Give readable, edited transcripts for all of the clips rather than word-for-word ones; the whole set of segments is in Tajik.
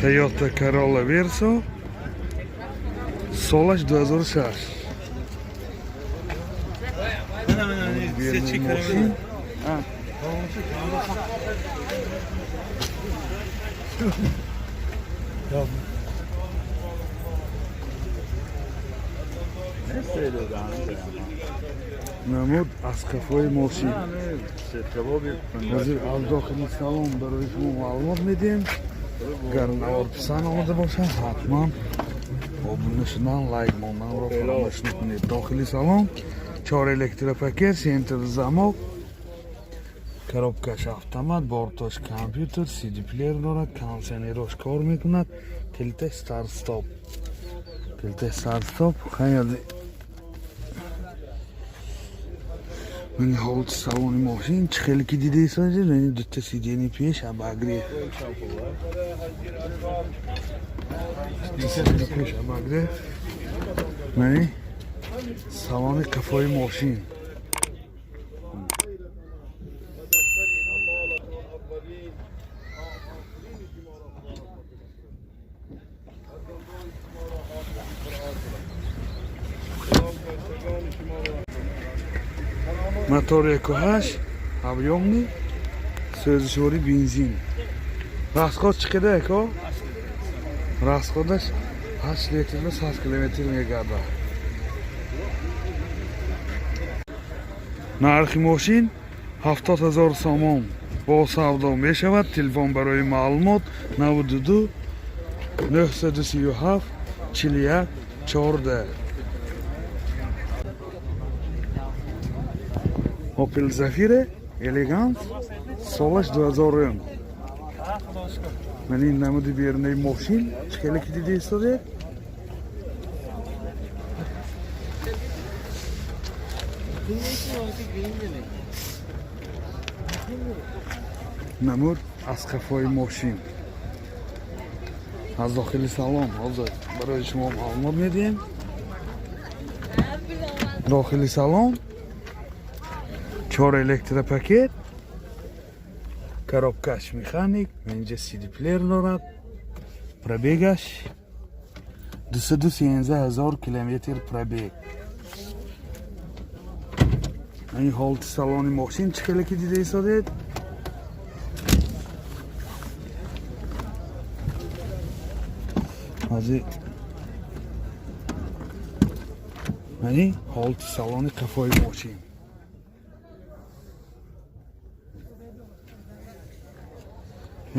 Toyota Corolla Verso, солаш 2006. Мошин. Намуд аз қафои мошин. Ҳозир аз дохили салон барои шумо маълумот медиҳем. Гар навор писанд омада бошад, ҳатман обуна шудан, лайк монданро фаромӯш накунед. Дохили салон чор электропакет, центр замок, коробкаш автомат, бортош компютер, CD плеер дорад, кондиционерош кор мекунад, калиташ старт стоп, калиташ старт стоп. Хаяди мани ҳолати салони мошин чӣ хеле ки дида истодед, мани дута сиденье пеш обогрев, пеш обогрев. Мани салони қафои мошин. Мотор 1.8, объёмный, сӯзишворӣ бензин. Расход чӣ қадар, ако? Расходаш 8 литрда 100 километр мегардад. Нархи мошин 70 ҳазор сомон, бо савдо мешавад. Телефон барои маълумот 92 937 41 14. Opel Zafira Elegant, солаш 2000. Ман ин намуди берунаи мошин чӣ хеле ки дида истодед. Намуд аз қафои мошин. Аз дохили салон ҳозир барои шумо маълумот медиҳем. Дохили салон чор электропакет, коробкаш механик, инҷа CD плеер дорад. Пробегаш 213 ҳазор километр пробег. Ин ҳолати салони мошин чӣ хеле ки дида истодед. Ҳозир мани ҳолати салони қафои мошин.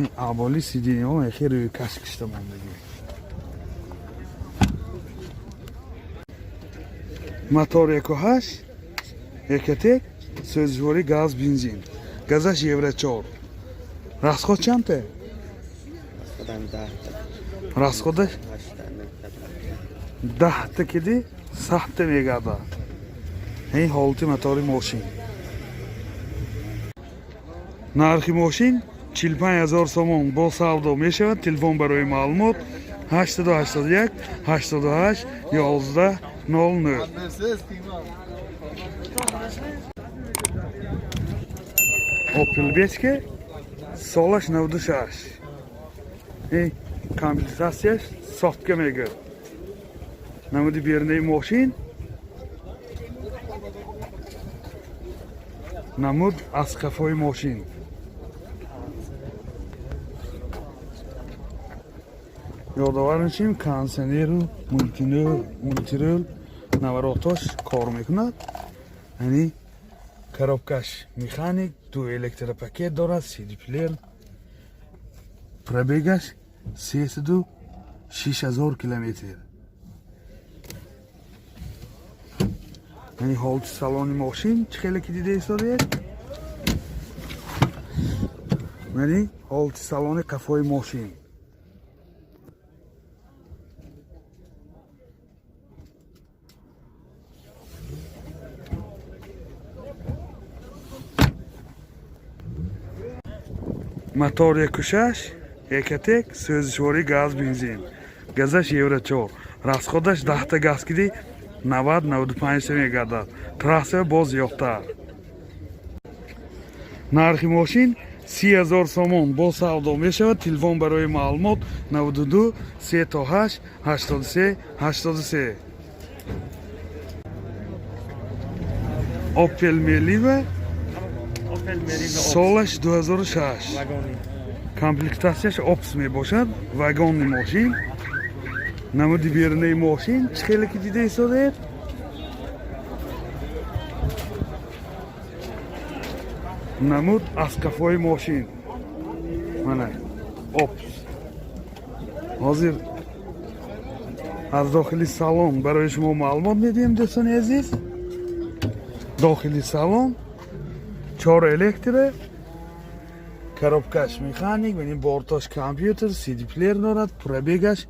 Ин аболи сиденьеҳо хеле рӯи каш кишта мондагӣ. Мотор 1.8 Ecotec, сӯзишворӣ газ бензин, газаш евро 4. Расход чандта? Расходаш 10-та киди 100-та мегардад. Ин ҳолати мотори мошин. Нархи мошин 45 ҳазор сомон, бо савдо мешавад. Телефон барои маълумот 881 88 11 00. Opel Vectra, солаш 96. Ин комплектатсияш сотка мегӯяд. Намуди берунаи мошин, намуд аз қафои мошин. Ёдовар мешавем, кондиционеру мультирул, наворотош кор мекунад. Яъни коробкаш механик, ду электропакет дорад, CD плеер. Пробегаш 306 ҳазор километр. Яъни ҳолати салони мошин чӣ хеле ки дида истодед. Яъни ҳолати салони қафои мошин. Мотор 1.6 Ecotec, сӯзишворӣ газ бензин, газаш евро 4. Расходаш 10-та газ киди 90 95 мегардад, трасса боз зиёдтар. Нархи мошин 30 000 сомон бо савдо мешавад. Телефон барои маълумот 92 38 83 83. Опел Мелива, солаш 2006, комплектатсияш Опс мебошад, вагонный мошин. Намуди берунаи мошин чӣ хеле ки дида истодаед. Намуд аз қафои мошин, мана, Опс. Ҳозир аз дохили салон барои шумо маълумот медиҳем, дӯстони азиз. Дохили салон чор электро, коробкаш механик, бинем, борташ компютер, сидиплеер дорад. Пробегаш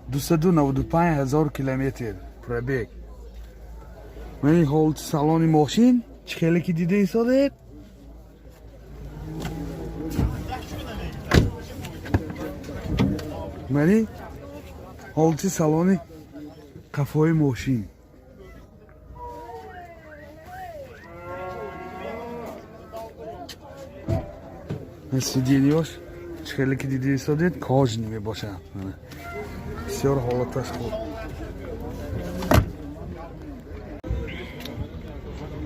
295 ҳазор километр пробег. Мани ҳолати салони мошин чӣ хеле ки дида истодаед. Мани ҳолати салони қафои мошин. Сиденьёш чӣ хеле ки дида истодед, кожаный мебошад. Бисёр ҳолаташ хуб.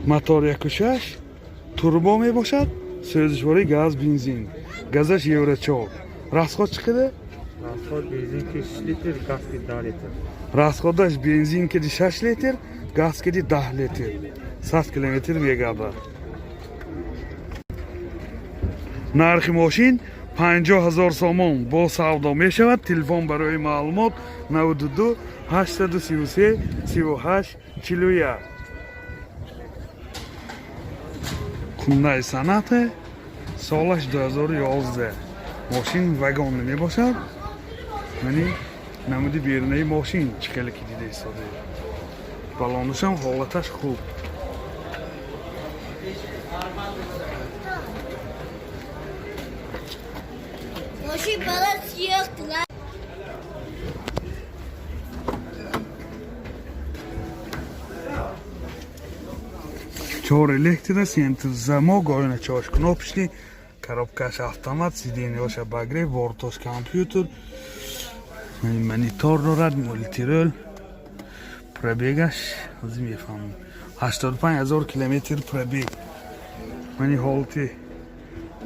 Мотор 1,6 турбо мебошад, сӯзишвори газ бензин, газаш Евро 4. Расход чӣ қадар? Расход бензин ки 6 литр, газ ки 10 литр. Расходаш бензин киди 6 литр, газ киди 10 литр, 100 километр мегардад. Нархи мошин 50 ҳазор сомон, бо савдо мешавад. Телефон барои маълумот 92 833 38 41. Хундай Соната, солаш 2011, мошин вагон мебошад. Мани намуди берунаи мошин чӣ хеле ки дида истодаед. Балонашам ҳолаташ хуб. Мошин бала сиёх. Чор электро, центр замок, оиначаош кнопочный, коробкаш автомат, сиденьёш обогрев, бортош компютер, монитор дорад, мультируль. Пробегаш ҳозир мефаҳмам, 85 ҳазор километр пробег. Мани ҳолати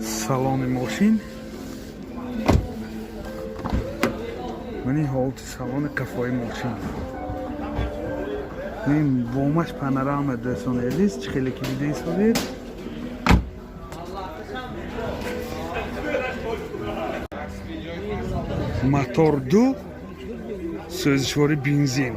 салони мошин, мани ҳолати салони қафои мошин. Ин бомаш панорама, дӯстони азиз, чӣ хеле ки дида истодед. Мотор 2, сӯзишвори бензин.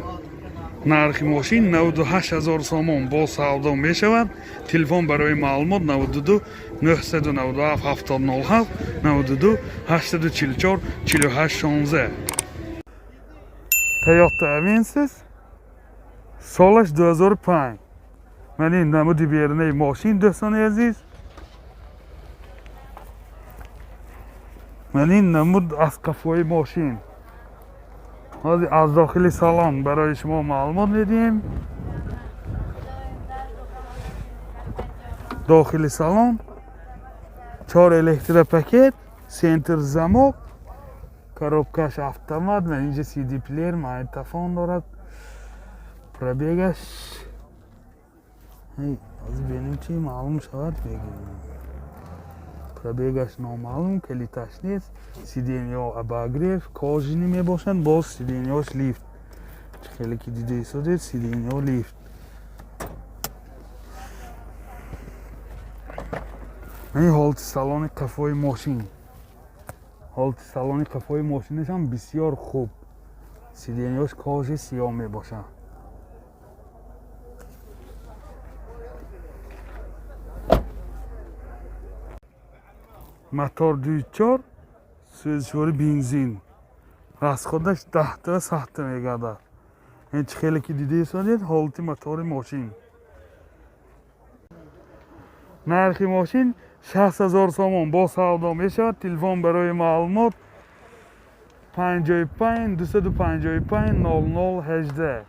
Нархи мошин 98 ҳазор сомон, бо савдо мешавад. Телефон барои маълумот 92 997 70 07, 92 844 48 16. Toyota Avensis, солаш 2005. Ман ин намуди берунаи мошин, дӯстони азиз. Ман ин намуд аз қафои мошин. Ҳозир аз дохили салон барои шумо маълумот медиҳем. Дохили салон чор электропакет, центр замок, коробкаш автомат, ман инҷа cd плеер, магнитофон дорад. Пробегаш ҳозир бинем, чи маълум шавад, мегӯем. Пробегаш номаълум, калиташ нест. Сиденьё обогрев, кожаный мебошанд, боз сиденьёш лифт. Чӣ хеле ки дида истодед, сиденьё лифт. Ин ҳолати салони қафои мошин. Ҳолати салони қафои мошинашам бисёр хуб, сиденьёш кожи сиёҳ мебошад. Мотор 2,4, сӯзишвори бензин, расходаш 10 та 100 та мегардад. Ин чӣ хеле ки дида истодед, ҳолати мотори мошин. Нархи мошин 60 000 сомон, бо савдо мешавад. Телефон барои маълумот 55 255 00 18.